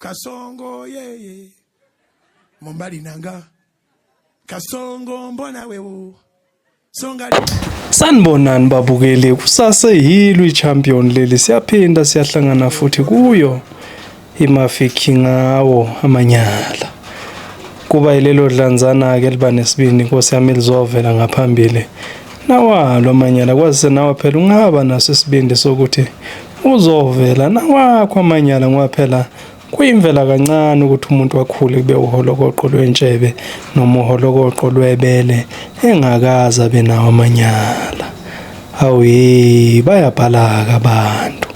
Kasongo yeye mobali nanga Kasongo mbona wewo songa. Sanibonani babukeli, kusase yilo i-champion leli, siyaphinda siyahlangana futhi kuyo iMafiki ngawo amanyala. Kuba yilelo dlanzana-ke eliba nesibindi Nkosi yami lizovela ngaphambili nawalo amanyala, kwazise nawe phela ungaba naso isibindi sokuthi uzovela nawakho amanyala, ngoba phela kuyimvela kancane ukuthi umuntu akhule kube uholokoqo lwentshebe noma uholokoqo lwebele engakaze abe nawo amanyala. Hawu ye, bayabhala-ke abantu.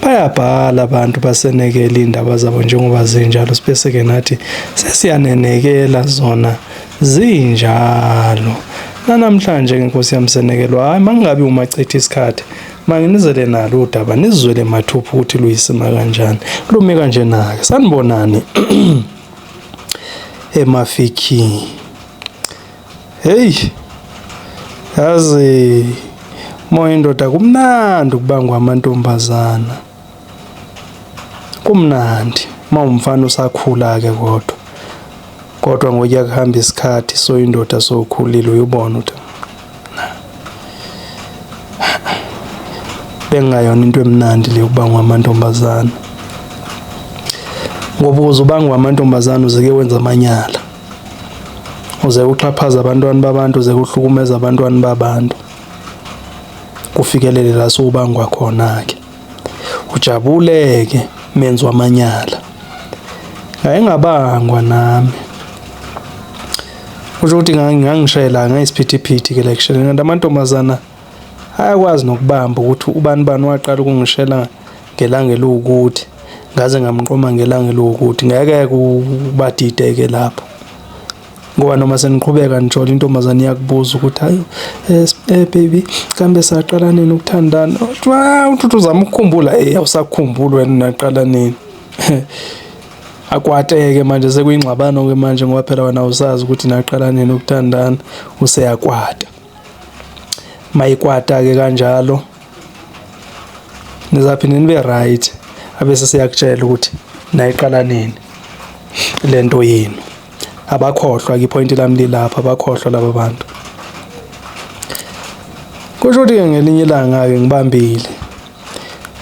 Bayabhala abantu basenekela iy'ndaba zabo njengoba zinjalo, sibese-ke nathi sesiyanenekela zona zinjalo. Nanamhlanje-ke Nkosi yami senekelwa, hhayi mangingabi umachitha isikhathi. Manginizele nalo udaba nizizwele mathupha ukuthi luyisima kanjani. Lumi kanjena-ke. Sanibonani eMafiki. Hey. Yazi moya indoda kumnandi ukubangwa amantombazana. Kumnandi uma umfana usakhula ke kodwa. Kodwa ngokuya kuhamba isikhathi so indoda sowukhulile uyubona ukuthi bengayona into emnandi le ukubangwa amantombazana. Ngoba uze ubangwa amantombazana uze ke wenza amanyala. Uze uxhaphaza abantwana babantu, uze uhlukumeza abantwana babantu. Kufikelele la sowubangwa khona-ke. Ujabule-ke menzi wamanyala. Ngayengabangwa nami. Kusho ukuthi ngangishayela ngayisiphithiphithi-ke la ekushayeleni. Kanti amantombazana ayakwazi nokubamba ukuthi ubani bani waqala ukungishela ngelanga eliwukuthi, ngaze ngamqoma ngelanga eliwukuthi. Ngeke kubadide-ke lapho. Ngoba noma seniqhubeka nijola intombazane iyakubuza ukuthi hayi baby kambe saqala nini ukuthandana? Uthi uzama ukukhumbula, awusakukhumbuli wena naqala nini. Akwateke manje sekuyingxabano-ke manje ngoba phela wena awusazi ukuthi naqala nini ukuthandana, useyakwata. Mayikwata-ke kanjalo nizaphinde nibe right, abese seyakutshela ukuthi nayiqala nini lento yenu. Abakhohlwa ke ipoint lami lilapha, abakhohlwa laba bantu. Kusho ukuthi-ke ngelinye ilanga-ke ngibambile,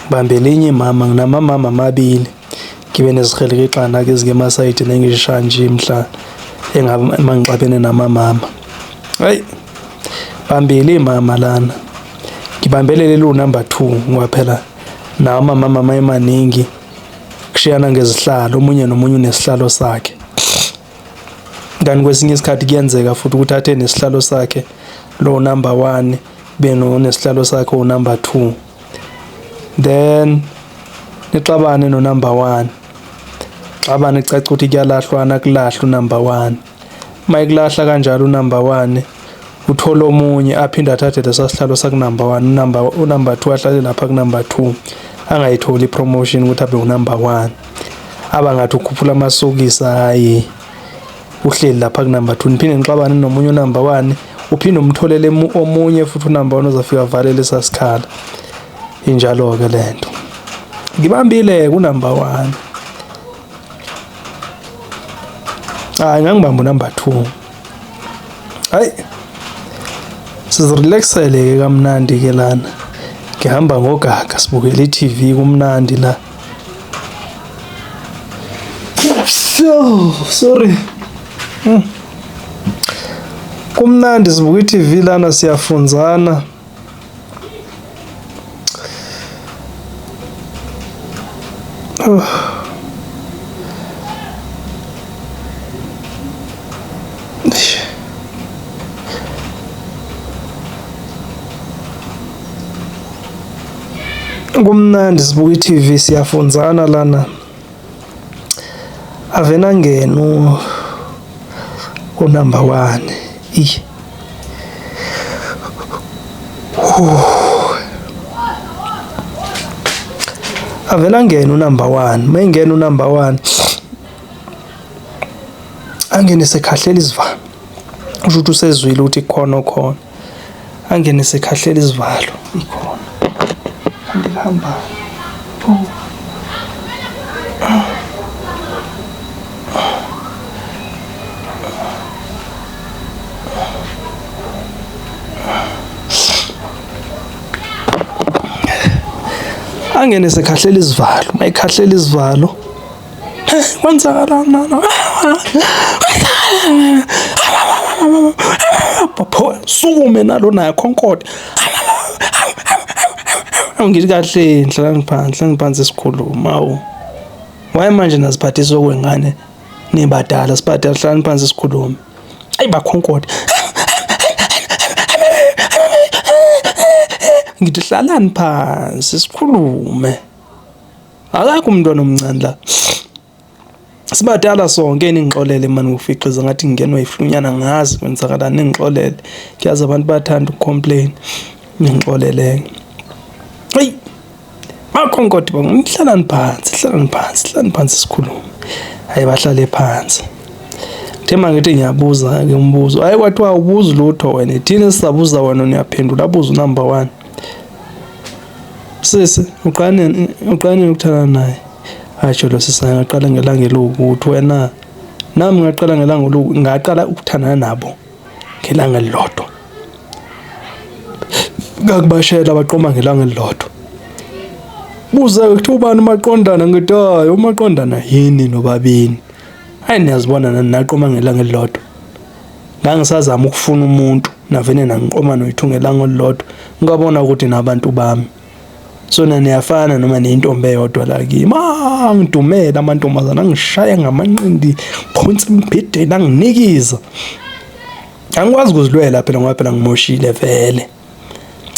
ngibambe elinye imama, nginamamama amabili, ngibe nezihelekexana-ke ezike emasayidini engizishaya nje mhla uma ngixabene namamama. Hhayi, bambile imama lana, ngibambele leli unumber 2 ngoba phela nawo amamama mayemaningi kushiyana ngezihlalo, omunye nomunye unesihlalo sakhe. Kanti kwesinye isikhathi kuyenzeka futhi ukuthi athe nesihlalo sakhe lo number 1 benonesihlalo sakhe u number 2, then nixabane no number 1, xabane kucaca ukuthi kuyalahlwana, kulahlwa unumber 1. Mayikulahla kanjalo unumber 1, uthola omunye aphinde athathe lesa sihlalo sakunumber 1, unumber 2 ahlale lapha kunumber 2, angayitholi ipromotion ukuthi abe unumber 1. Aba ngathi ukhuphula amasokisi, hayi uhleli lapha kunumber 2, niphinde nixabane nomunye unumber 1, uphinde umtholele omunye futhi unumber 1 ozofika avale lesa sikhala. Injalo-ke lento. Ngibambile kunumber 1. Hayi, ngangibamba unumber 2. Hayi, sizirelaxele ke kamnandi ke lana. Ngihamba ngogaga sibukela i-TV kumnandi la. So, sorry. Kumnandi sibuka i-TV lana, siyafunzana. Oh. Kumnandi sibuka i-TV siyafunzana lana. Avena ngeno unumber 1. I. Avela ngena unumber 1. Mayingena unumber 1 angene sekhahlela isivalo. Usho ukuthi usezwile ukuthi kukhona okhona. Angene sekhahlela isivalo. Ikhona. Kanti kuhamba. Oh. Angene sekhahlela isivalo, mayikhahlela isivalo. Kwenzakalani lana? Pho sukume nalo naye khonkothe. Ngithi kahle hlalani phansi, hlalani phansi sikhuluma awu. Why manje naziphathisa okwengane nibadala sibadala hlalani phansi sikhulume. Ayi bakhonkothe. Ngithi hlalani phansi sikhulume. Akakho umntwana omncane la. Sibadala sonke ningixolele mani ngokufiqiza ngathi ngingenwa iflunyana ngazi kwenzakalani ningixolele. Ngiyazi abantu bayathanda ukucomplain. Ningixolele. Hey Makhonkoti hlalani phansi, hlalani phansi, hlalani phansi sikhulume. Hayi bahlale phansi. Ngithe mangithi ngiyabuza ke umbuzo. Hayi kwathiwa ubuza lutho wena. Thina sizabuza wena uyaphendula abuza unumber 1. Sisi uqala nini uqala nini ukuthandana naye? Asho lo sisi ngaqala ngelanga eliwukuthi wena nami ngaqala ngelanga ngaqala ukuthandana nabo ngelanga elilodwa. Ngakubashela baqoma ngelanga elilodwa. Buza kuthiwa ubani umaqondana ngithi hayi umaqondana yini nobabini. Hayi niyazibona nani naqoma ngelanga elilodwa. Ngangisazama ukufuna umuntu navene nangiqoma noyithu ngelanga olulodwa ngabona ukuthi nabantu bami. Sona niyafana noma neyintombi eyodwa la kimi. Ah ngidumela amantombazana angishaya ngamanqindi phonsa embhedeni anginikiza. Angikwazi ukuzilwela phela ngoba phela ngimoshile vele.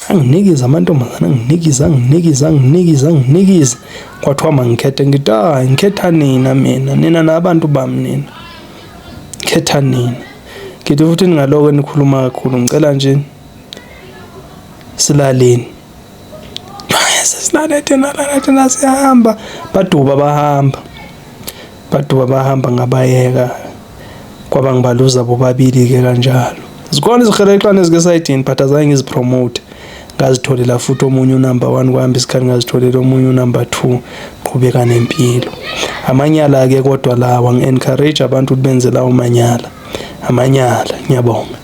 Anginikiza amantombazana anginikiza anginikiza anginikiza anginikiza. Kwathiwa mangikhethe ngithi hayi ngikhetha nina mina nina nabantu bami nina. Khetha nina. Ngithi futhi ningaloko nikhuluma kakhulu ngicela nje silaleni. Silale thina lala thina siyahamba. Baduba bahamba. Baduba bahamba ngabayeka. Kwaba ngibaluza bobabili-ke kanjalo. Zikhona iziheleqane ezikesayidini but azange ngizipromote. Ngazitholela futhi omunye unumber 1 kwahamba isikhathi ngazitholela omunye unumber 2 qhubeka nempilo. Amanyala-ke kodwa lawa ngi-encourage abantu ukuthi benze lawo manyala. Amanyala ngiyabonga.